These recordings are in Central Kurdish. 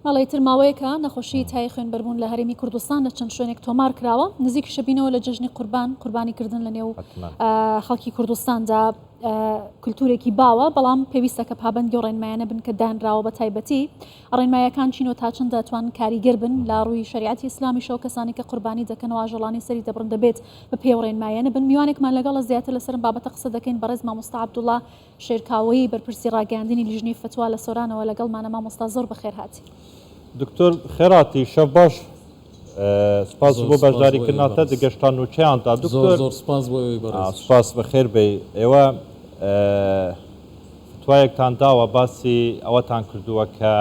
بەڵێ ئیتر ماوەیەکە نەخۆشیی تای خوێنبەربوون لە هەرێمی کوردستان لە چەند شوێنێک تۆمار کراوە، نزیکیشە بینەوە لە جەژنی قوربان، قوربانی کردن لە نێو خەڵکی کوردستاندا کولتوورێکی باوە، بەڵام پێویستە کە پابەندی و ڕێنمایانە بن کە دانراوە بە تایبەتی ڕێنمایەکان چین و تا چەند دەتوانن کاریگەر بن لە ڕووی شەریعەتی ئیسلامیشەوە کەسانی کە قوربانی دەکەن و ئاژەڵانی سەری دەبڕن دەبێت بە پێی ڕێنمایانە بن. میوانێکمان لەگەڵە زیاتر لەسەرم بابەتە قسە دەکەین بەڕێز مامۆستا عەبدوڵا شێرکاوەیی بەرپرسی ڕاگەیاندنی لیژنەی فەتوا لە سۆرانەوە لەگەڵمانە مامۆستا زۆر بەخێر هاتی. دکتۆر خێراتی شەف باش سپاس زۆر بۆ سپاس بەشداری بۆ ئێوەی کردناتە بەڕێز. دگەشتان نوچەیانتا زۆر دکتۆر زۆر سپاس بۆ ئێوەی بەڕێزیش. سپاس بەخێر بێی ئێوە فتوایەکتان داوە باسی ئەوەتان کردووە کە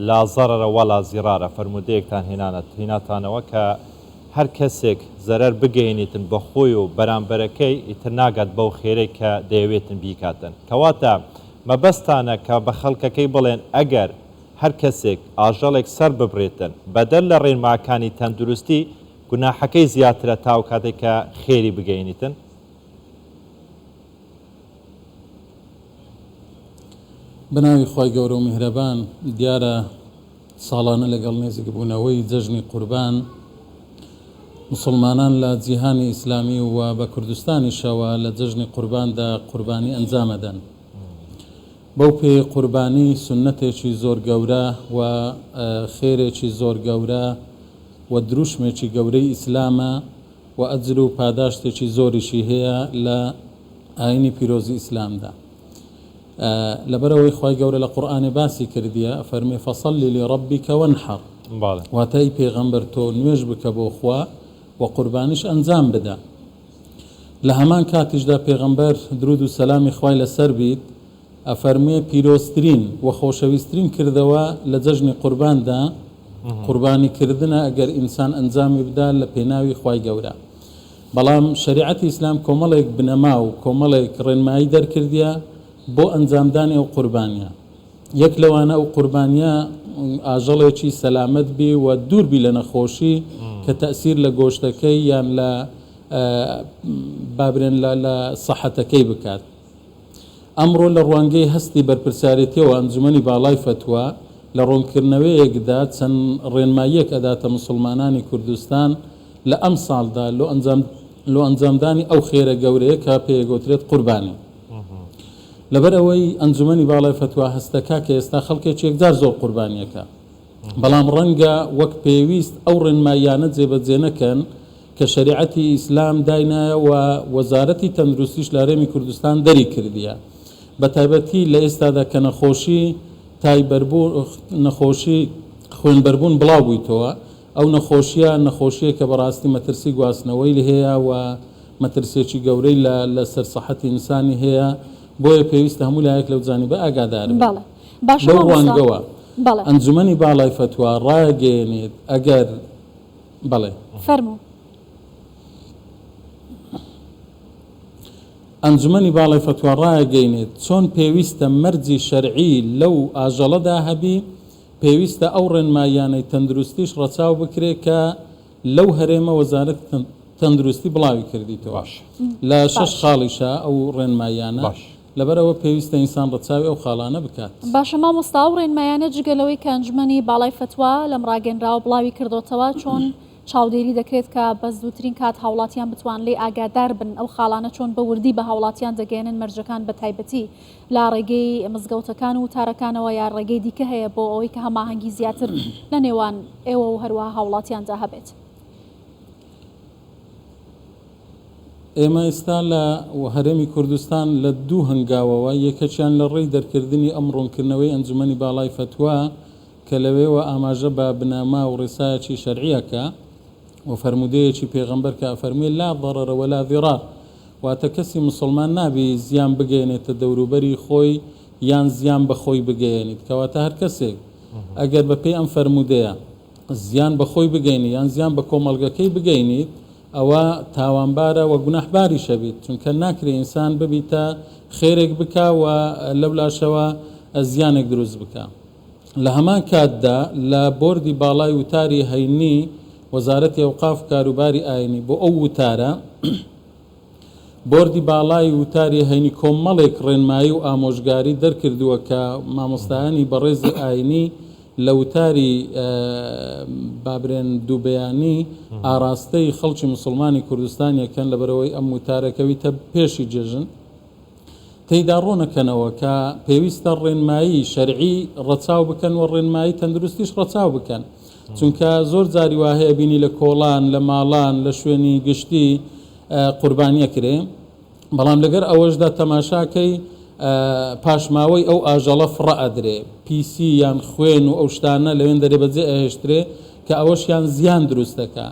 لا ضرر ولا ضرار فەرموودەیەکتان هێنانەت هیناتانەوە کە هەر کەسێک زەرەر بگەیەنیتن بە خۆی و بەرامبەرەکەی ئیتر ناگات بەو خێرەی کە دەیەوێتن بیکاتن. کەواتە مەبەستتانە کە بە خەڵکەکەی بڵێن ئەگەر هەر کەسێک ئاژەڵێک سەر ببڕێتن بەدەر لە ڕێنماکانی تەندروستی گوناحەکەی زیاترە تا ئەوکاتەی کە خێری بگەیەنیتن؟ بەناوی خوای گەورە و میهرەبان. دیارە ساڵانە لەگەڵ نێزیکبوونەوەی جەژنی قوربان، موسڵمانان لە جیهانی ئیسلامی و بە کوردستانیشەوە لە جەژنی قورباندا قوربانی ئەنجامەدەن. بەو پێیەی قوربانی سوننەتێکی زۆر گەورە و خێرێکی زۆر گەورە و دروشمێکی گەورەی ئیسلامە و ئەجر و پاداشتێکی زۆریشی هەیە لە ئاینی پیرۆزی ئیسلامدا. لەبەرئەوەی خوای گەورە لە قورئانێ باسی کردیە ئەفەرموێ فصل لربک وانحر واتە ئەی پێغەمبەر تۆ نوێژ بکە بۆ خوا و قوربانیش ئەنجام بدە لە هەمان کاتیشدا پێغەمبەر درود و سەلامی خوای لەسەر بیت ئەفەرموێ پیرۆزترین و خۆشەویسترین کردەوە لە جەژنی قورباندا قوربانی کردنە ئەگەر ئینسان ئەنجامی بدا لە پێناوی خوای گەورە. بەڵام شەریعەتی ئیسلام کۆمەڵێک بنەما و کۆمەڵێک ڕێنمایی دەرکردیە بۆ ئەنجامدانی ئەو قوربانیە. یەک لەوانە ئەو قوربانیە ئاژەڵێکی سەلامەت بی و دوور بی لە نەخۆشی کە تەئسیر لە گۆشتەکەی یان لە با برێن لە سەحەتەکەی بکات. ئەمڕۆ لە ڕوانگەی هەستی بەرپرسیارێتیەوە ئەنجومەنی باڵای فەتوا لە ڕوونکردنەوەیەکدا چەند ڕێنماییەک ئەداتە موسڵمانانی کوردستان لە ئەمساڵدا لۆ ئەنجام لۆ ئەنجامدانی ئەو خێرە گەورەیە کە پێیەگۆترێت قوربانی. لەبەر ئەوەی ئەنجومەنی باڵای فەتوا هەستەکا کە ئێستا خەڵکێکی یەکجار زۆر قوربانیەکە بەڵام ڕەنگە وەک پێویست ئەو ڕێنماییانە جێبەجێ نەکەن کە شەریعەتی ئیسلام داینایە و وەزارەتی تەندروستیش لە هەرێمی کوردستان دەری کردیە بەتایبەتی لە ئێستادا کە نەخۆشی تای بەربوون نەخۆشی خوێنبەربوون بڵاو بوویتەوە ئەو نەخۆشیە نەخۆشیەکە بەڕاستی مەترسی گواستنەوەی هەیە و مەترسیەکی گەورەی لە لەسەر سەحەتی ئینسانی هەیە بۆیە پێویستە هەموو لایەک لەو جانیبە ئاگادار بێت. بەڵێ باشە لەو مامۆستا ڕوانگەوە بەڵێ. ئەنجومەنی باڵای فەتوا ڕایەگەیەنێت ئەگەر بەڵێ. فەرموو. ئەنجومەنی باڵای فەتوا ڕایەگەینێت چۆن پێویستە مەرجی شەرعی لەو ئاژەڵەدا هەبی پێویستە ئەو ڕێنماییانەی تەندروستیش ڕەچاو بکرێ کە لەو هەرێمە وەزارەتی تەندروستی بڵاوی کردیتەوە باش. لە شەش باش. خاڵیشە ئەو ڕێنماییانە باش. لەبەرئەوە پێویستە ئینسان ڕەچاوی ئەو خاڵانە بکات. باشە مامۆستا ئەو ڕێنمایانە جگە لەوەی کە ئەنجومەنی باڵای فەتوا لەم ڕاگەنراوە بڵاوی کردۆتەوە چۆن چاودێری دەکرێت کە بە زووترین کات هاوڵاتیان بتوان لێی ئاگادار بن ئەو خاڵانە چۆن بە وردی بە هاوڵاتیان دەگەیەنن مەرجەکان بە تایبەتی لە ڕێگەی مزگەوتەکان و وتارەکانەوە یا ڕێگەی دیکە هەیە بۆ ئەوەی کە هەماهەنگی زیاتر لە نێوان ئێوە و هەروەها هاوڵاتیاندا هەبێت؟ ئێمە ئێستا لە هەرێمی کوردستان لە دوو هەنگاوەوە، یەکەکیان لە ڕێی دەرکردنی ئەم ڕوونکردنەوەی ئەنجومەنی باڵای فەتوا کە لەوێوە ئاماژە بە بنەما و ڕێسایەکی شەرعی ئەکا و فەرموودەیەکی پێغەمبەر کە ئەفەرموێ لا ضرر ولا ضرار واتە کەسی موسڵمان نابی زیان بگەیەنێتە دەوروبەری خۆی یان زیان بە خۆی بگەیەنیت کەواتە هەر کەسێک ئەگەر بە پێی ئەم فەرموودەیە زیان بە خۆی بگەینی یان زیان بە کۆمەڵگەکەی بگەینیت ئەوە تاوانبارە وە گوناحباریشە بیت چونکە ناکرێ ئینسان ببیتە خێرێک بکا و لەولاشەوە زیانێک دروست بکا. لە هەمان کاتدا لە بۆردی باڵای وتاری هەینی وەزارەتی ئەوقاف و کاروباری ئاینی بۆ ئەو وتارە، بۆردی باڵای وتاری هەینی کۆمەڵێک ڕێنمایی و ئامۆژگاری دەرکردووە کە مامۆستایانی بەڕێزی ئاینی لە وتاری با برێن دووبەیانی ئاراستەی خەڵکی موسڵمانی کوردستان یەکەن لەبەرئەوەی ئەم وتارە کەویتە پێشی جێژن تێیدا ڕوونەکەنەوە کە پێویستە ڕێنمایی شەرعی ڕەچاو بکەن و ڕێنمایی تەندروستیش ڕەچاو بکەن چونکە زۆر جاری وا هەیە بینی لە کۆڵان لە ماڵان لە شوێنی گشتی قوربانیە کرێ بەڵام لەگەر ئەوەشدا تەماشاکەی پاشماوەی ئەو ئاژەڵە فڕە ئەدرێ پیسی یان خوێن و ئەو شتانە لەوێن دەرێ بەجێ ئەهێشترێ کە ئەوەشیان زیان دروست دەکا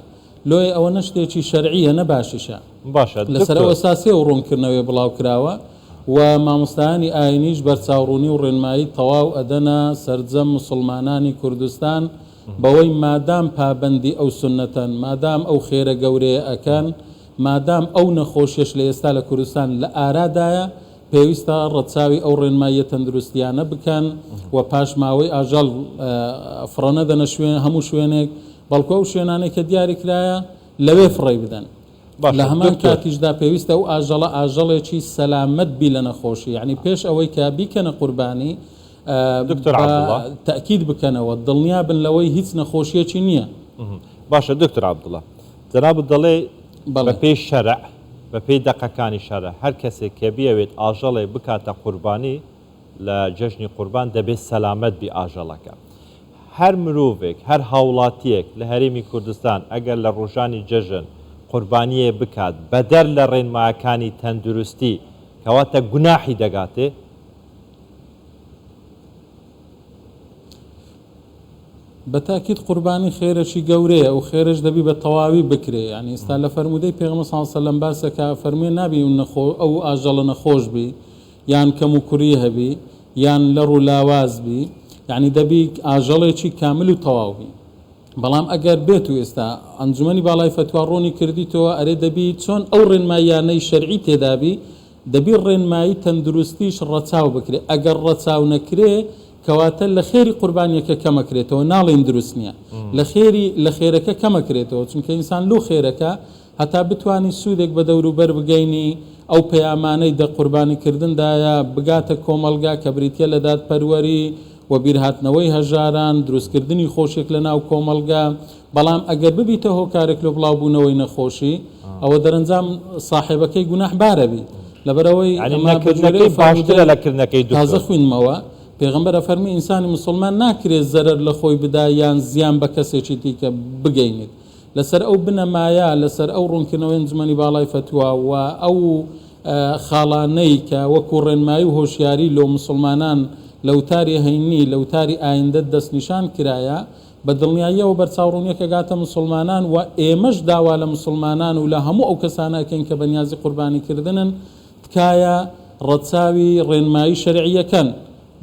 لۆیە ئەوە نە شتێکی شەرعیە نە باشیشە. باشە لەسەر ئەو دکتۆر. ئەساسەی ئەو ڕوونکردنەوەیە بڵاو کراوە و مامۆستایانی ئاینیش بەرچاوڕوونی و ڕێنمایی تەواو ئەدەنە سەرجەم موسڵمانانی کوردستان بەوەی مادام پابەندی ئەو سوننەتەن، مادام ئەو خێرە گەورەیە ئەکەن، مادام ئەو نەخۆشیەش لە ئێستا لە کوردستان لە ئارادایە، پێویستە ڕەچاوی ئەو ڕێنماییە تەندروستییانە بکەن و پاشماوەی ئاژەڵ فڕەنەدەنە شوێن هەموو شوێنێک، بەڵکو ئەو شوێنانەی کە دیاریکرایە لەوێ فڕێی بدەن. لە باشە هەمان دکتۆر. کاتیشدا پێویستە ئەو ئاژەڵە ئاژەڵێکی سەلامەت بی لە نەخۆشی، یەعنی پێش ئەوەی کە بیکەنە قوربانی دکتۆر با عەبدوڵا. تەئکید بکەنەوە، دڵنیا بن لەوەی هیچ نەخۆشییەکی نییە. باشە دکتۆر عەبدوڵا جەنابت دەڵێی بەڵێ. بەپێی شەرع، بەپێی دەقەکانی شەرع هەر کەسێک کە بیەوێت ئاژەڵێک بکاتە قوربانی لە جەژنی قوربان دەبێت سەلامەت بی ئاژەڵەکە. هەر مرۆڤێک، هەر هاوڵاتییەک لە هەرێمی کوردستان ئەگەر لە ڕۆژانی جەژن قوربانییە بکات بەدەر لە ڕێنمایەکانی تەندروستی کەواتە گوناحی دەگاتێ؟ بە تاکید قوربانی خێرەکی گەورەیە ئەو خێرەش دەبی بە تەواوی بکرێ یانی ئیستا لە فەرموودەی پێغەمبەر صلی اللە علیە وسلم باس دەکا فەرمووی نابی نەخۆ ئەو ئاژەڵە نەخۆش بی یان کەم و کوری هەبی یان لەڕ و لاواز بی یانی دەبی ئاژەڵێکی کامل و تەواو بی بەڵام ئەگەر بێت و ئێستا ئەنجومەنی باڵای فەتوا ڕوونی کردیتەوە ئەرێ دەبی چۆن ئەو ڕێنماییانەی شەرعی تێدابی دەبی ڕێنمایی تەندروستیش ڕەچاو بکرێ، ئەگەر ڕەچاو نەکرێ کەواتە لە خێری قوربانیەکە کەمەکرێتەوە، ناڵێین دروست نیە، لە خێری لە خێرەکە کەمەکرێتەوە، چونکە ئینسان لۆ خێرەکە هەتا بتوانی سوودێک بە دەوروبەر بگەینی، ئەو پەیامانەی دە قوربانی کردندایە بگاتە کۆمەڵگا کە بریتیە لە دادپەروەری، وەبیرهاتنەوەی هەژاران، دروستکردنی خۆشیەک لە ناو کۆمەڵگا، بەڵام ئەگەر ببیتە هۆکارێک لۆ بڵاو بوونەوەی نەخۆشی ئەوە دەرەنجام ساحێبەکەی گوناح بارەبی لەبەرئەوەی یانی ئەمە بە گوێرەی نەکردنەکەی باشترە فەرموودەی لە کردنەکەی تازە دکتۆر. خویندمەوە پێغەمبەر ئەفەرمی ئینسانی موسڵمان ناکرێ زەرەر لە خۆی بدا یان زیان بە کەسێکی دیکە بگەینیت لەسەر ئەو بنەمایە لەسەر ئەو ڕوونکردنەوەی ئەنجومەنی باڵای فەتوا و ئەو خاڵانەی کە وەکو ڕێنمایی و هۆشیاری لۆ موسڵمانان لە وتاری هەینی لە وتاری ئایندە دەستنیشان کرایە بە دڵنیاییەوە بەرچاوڕوونیەک ئەگاتە موسڵمانان و ئێمەش داوا لە موسڵمانان و لە هەموو ئەو کەسانە ئەکەین کە بەنیازی قوربانی کردنن تکایە ڕەچاوی ڕێنمایی شەرعیەکەن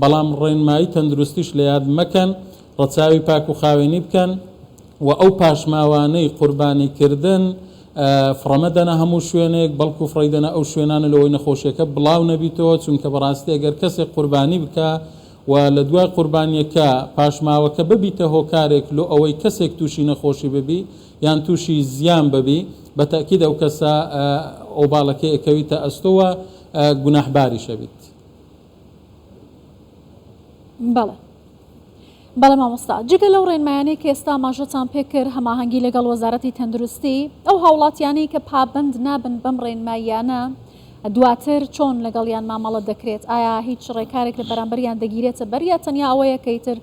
بەڵام ڕێنمایی تەندروستیش لە یاد مەکەن ڕەچاوی پاک و خاوێنی بکەن و ئەو پاشماوانەی قوربانی کردن فڕەمەدەنە هەموو شوێنێک بەڵکو فڕێیدەنە ئەو شوێنانە لەوەی نەخۆشیەکە بڵاو نەبیتەوە چونکە بەڕاستی ئەگەر کەسێک قوربانی بکا و لە دوای قوربانیەکە پاشماوەکە ببیتە هۆکارێک لۆ ئەوەی کەسێک توشی نەخۆشی ببی یان توشی زیان ببی بە تەئکید ئەو کەسە ئۆباڵەکەی ئەکەویتە ئەستۆ و گوناحباریش ئەبیت. بەڵێ بەڵێ مامۆستا جگە لەو ڕێنمایانەی کە ئێستا ئاماژەتان پێکرد هەماهەنگی لەگەڵ وەزارەتی تەندروستی ئەو هاوڵاتیانەی کە پابەند نابن بەم ڕێنماییانە دواتر چۆن لەگەڵیان مامەڵە دەکرێت؟ ئایا هیچ ڕێکارێک لە بەرامبەریان دەگیرێتە بەر یا تەنیا ئەوەیە کە ئیتر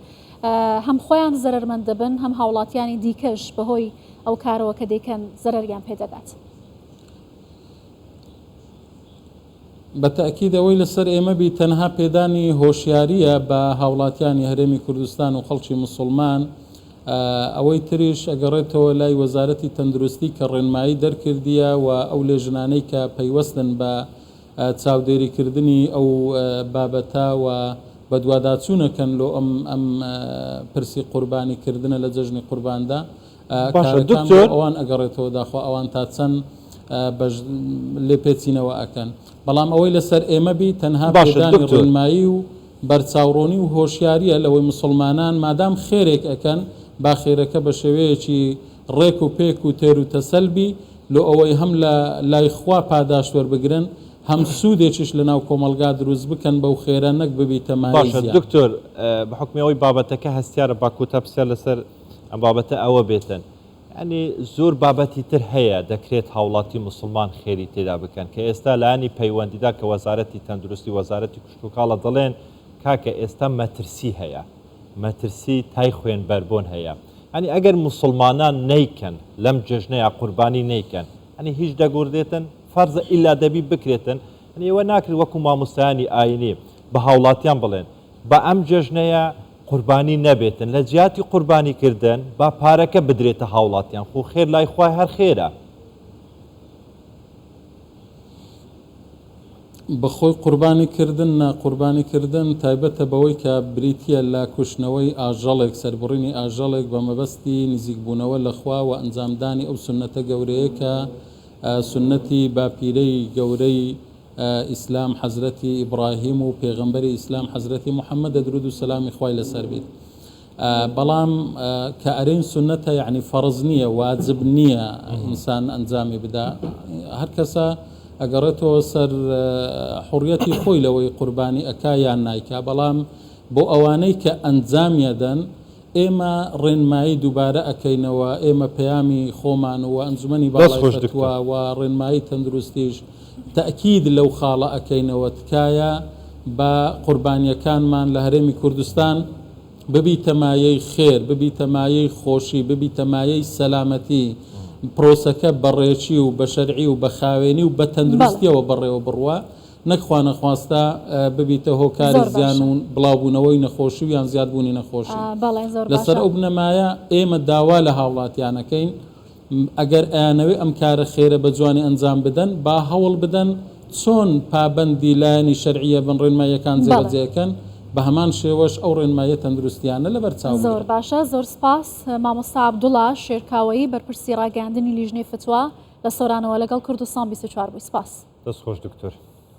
هەم خۆیان زەرەرمەند دەبن هەم هاوڵاتیانی دیکەش بەهۆی ئەو کارەوە کە دەیکەن زەرەریان پێ دەگات؟ بە تەئکید ئەوەی لەسەر ئێمە بی تەنها پێدانی هۆشیارییە بە هاوڵاتیانی هەرێمی کوردستان و خەڵکی موسوڵمان، ئەوەی تریش ئەگەڕێتەوە لای وەزارەتی تەندروستی کە ڕێنمایی دەرکردیە و ئەو لێژنانەی کە پەیوەستن بە چاودێری کردنی ئەو بابەتە و بەدواداچوونەکەن لۆ ئەم ئەم پرسی قوربانی کردنە لە جەژنی قورباندا باشە کارەکان بۆ دکتۆر. ئەوان ئەگەڕێتەوە داخوا ئەوان تا چەند بەش لێپێچینەوە ئەکەن بەڵام ئەوەی لەسەر ئێمە بی تەنها باشە پێدانی دکتۆر. ڕێنمایی و بەرچاوڕوونی و هۆشیاریە لەوەی موسڵمانان مادام خێرێک ئەکەن با خێرەکە بە شێوەیەکی ڕێک و پێک و تێر و تەسەل بی لۆ ئەوەی هەم لە لای خوا پاداشت وەربگرن هەم سوودێکیش لەناو کۆمەڵگا دروست بکەن بەو خێرە نەک ببیتە مایەی باشە زیان. دکتۆر بە حوکمی ئەوەی بابەتەکە هەستیارە با کۆتا پرسیار لەسەر ئەم بابەتە ئەوە بێتن یانی زۆر بابەتی تر هەیە دەکرێت هاوڵاتی موسڵمان خێری تێدا بکەن کە ئێستا لایەنی پەیوەندیدار کە وەزارەتی تەندروستی وەزارەتی کشتوکاڵە دەڵێن کاکە ئێستا مەترسی هەیە مەترسی تای خوێنبەربوون هەیە یانی ئەگەر موسڵمانان نەیکەن لەم جەژنەیا قوربانی نەیکەن یانی هیچ دەگوڕدێتن فەرزە ئیلا دەبی بکرێتن یانی ئێوە ناکرێت وەکو مامۆستایانی ئاینی بە هاوڵاتیان بڵێن با ئەم جەژنەیە قوربانی نەبێتن لە جیاتی قوربانی کردن با پارەکە بدرێتە هاوڵاتیان خۆ خێر لای خوای هەر خێرە. بەخۆی قوربانی کردن نا، قوربانی کردن تایبەتە بەوەی کە بریتیە لە کوشتنەوەی ئاژەڵێک، سەربڕینی ئاژەڵێک بە مەبەستی نزیکبوونەوە لە خوا و ئەنجامدانی ئەو سوننەتە گەورەیە کە سوننەتی باپیرەی گەورەی ئیسلام حەزرەتی ئیبڕاهیم و پێغەمبەری ئیسلام حەزرەتی محەممەدە دروود و سەلامی خوای لەسەر بیت. بەڵام کە ئەرێین سوننەتە یەعنی فەڕز نییە واجب نییە ئینسان ئەنجامی بدا هەر کەسە ئەگەڕێتەوە سەر حوڕیەتی خۆی لەوەی قوربانی ئەکا یان نایکا بەڵام بۆ ئەوانەی کە ئەنجامیەدەن ئێمە ڕێنمایی دووبارە ئەکەینەوە ئێمە پەیامی خۆمان و ئەنجومەنی دەست باڵای خۆش فەتوا دکتۆر. و ڕێنمایی تەندروستیش تەئکید لەو خاڵە ئەکەینەوە تکایە با قوربانیەکانمان لە هەرێمی کوردستان ببیتە مایەی خێر، ببیتە مایەی خۆشی، ببیتە مایەی سەلامەتی، پرۆسەکە بە ڕێکی و بە شەرعی و بە خاوێنی و بە بەڵێ. تەندروستیەوە بەڕێوە بڕوا، نەک خوانەخواستە ببیتە هۆکاری زۆر زیان باشە. و بڵاوبوونەوەی نەخۆشی و یان زیادبوونی نەخۆشی. بەڵێ زۆر لەسەر باشە. ئەو بنەمایە ئێمە داوا لە هاوڵاتیان ئەکەین ئەگەر ئەیانەوێ ئەم کارە خێرە بە جوانی ئەنجام بدەن با هەوڵ بدەن چۆن پابەندی لایەنی شەرعیە بن ڕێنماییەکان بەڵێ. جێبەجێ کەن بە هەمان شێوەش ئەو ڕێنماییە تەندروستیانە لەبەر چاو زۆر بگرن. باشە زۆر سپاس مامۆستا عەبدوڵا شێرکاوەیی بەرپرسی ڕاگەیاندنی لیژنەی فتوا لە سۆرانەوە لەگەڵ کوردستان 24 بووی سپاس. دەست خۆش دکتۆر.